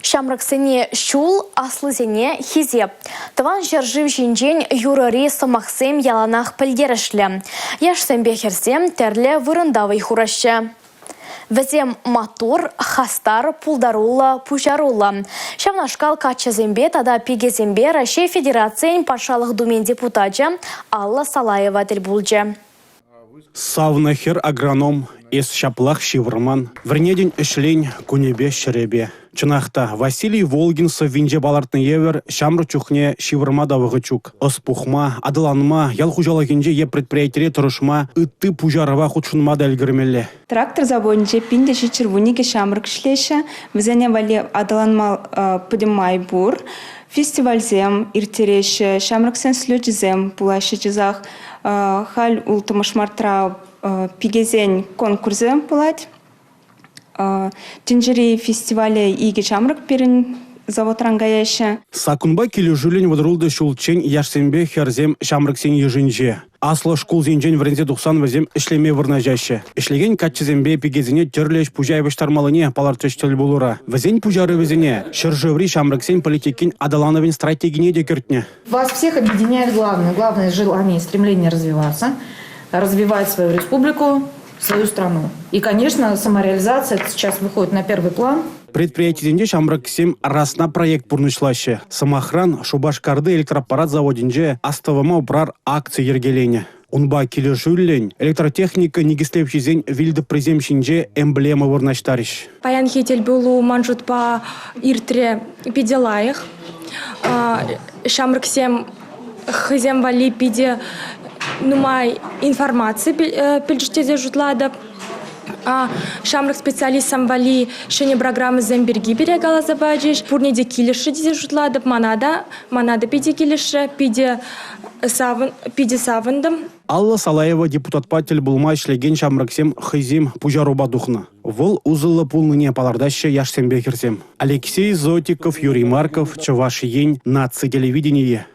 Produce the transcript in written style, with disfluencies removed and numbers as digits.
Ҫамрӑксене ҫул, аслисене хисеп. Тӑван ҫӗршыв ҫинчен юрӑри сӑмахсем яланах пӗлтерӗшлӗ. Яшсемпе хӗрсем тӗрлӗ вырӑнта вӑй хураҫҫӗ. Вӗсем маттур, хастар, пултаруллӑ, пуҫаруллӑ. Ҫавнашкал каччӑсемпе тата пикесемпе Раҫҫей Федерацийӗн Патшалӑх Думин депутачӗ Алла Салаева тӗл пулчӗ. Савнӑ хӗр агроном, эс ҫаплах ҫывӑрман, вӗренетӗн ӗҫлен кунӗпе ҫӗрӗпе. Чӑнах та, Василий Волгин сӑввинче палӑртнӑ евӗр ҫамрӑк чухне ҫывӑрма та вӑхӑт ҫук. Ӑс пухма, аталанма, ял хуҫалӑхӗнче е предприятире тӑрӑшма, ытти пуҫарӑва хутшӑнма та ӗлкӗрмелле. Трактор заводӗнче 1712 ҫамрӑк ӗҫлеҫҫӗ. Вӗсене валли аталанма пӗтӗм май пур. Фестивальсем ирттереҫҫӗ, ҫамрӑксен слечӗсем пулаҫҫӗ часах. Халь улттӑмӗш мартра пикесен конкурсӗ пулать. Тӗнчери фестивале икӗ ҫамрӑк пирӗн заводран каяҫҫӗ. Саккунпа килӗшӳллӗн 36 ҫулччен яшсемпе хӗрсем ҫамрӑксен йышӗнче. Аслӑ шкулсенчен вӗренсе тухсан вӗсем ӗҫлеме вырнаҫаҫҫӗ. Ӗҫлекен каччӑсемпе пикесене тӗрлӗ ӗҫ-пуҫа явӑҫтармаллине палӑртрӗҫ тӗл пулура. Вӗсен пуҫарӑвӗсене ҫӗршыври ҫамрӑксен политикин аталанӑвӗн стратегине те кӗртнӗ. Вас всех объединяет главное, главное желание и стремление развиваться, развивать свою республику, свою страну. И, конечно, самореализация сейчас выходит на первый план. Предприятисенче ҫамрӑксем расна проект пурнӑҫлаҫҫӗ. Сӑмахран, Шупашкарти электроаппарат заводӗнче «Астӑвӑма упрар» акци йӗркеленӗ. Унпа килӗшӳллӗн электротехника никӗслевҫисен вилтӑприсем ҫинче эмблема вырнаҫтарӗҫ. Паянхи тӗлпулу ман шутпа иртрӗ питӗ лайӑх. Ҫамрӑксем хӑйсем валли питӗ нумай информаци пӗлчӗҫ тесе шутлатӑп. Ҫамрӑк специалистсем валли ҫӗнӗ программӑсем пирки пире каласа пачӗҫ. Пурне те килӗшрӗ тесе шутлатӑп. Мана та, мана та питӗ килӗшрӗ, питӗ питӗ савӑнтӑм. Алла Салаева депутатпа тӗл пулма ӗҫлекен ҫамрӑксем хӑйсем пуҫарупа тухнӑ. Вӑл усӑллӑ пулнине палӑртаҫҫӗ яшсемпе хӗрсем. Алексей Зотиков, Юрий Марков, Чӑваш Ен, наци телевиденийӗ.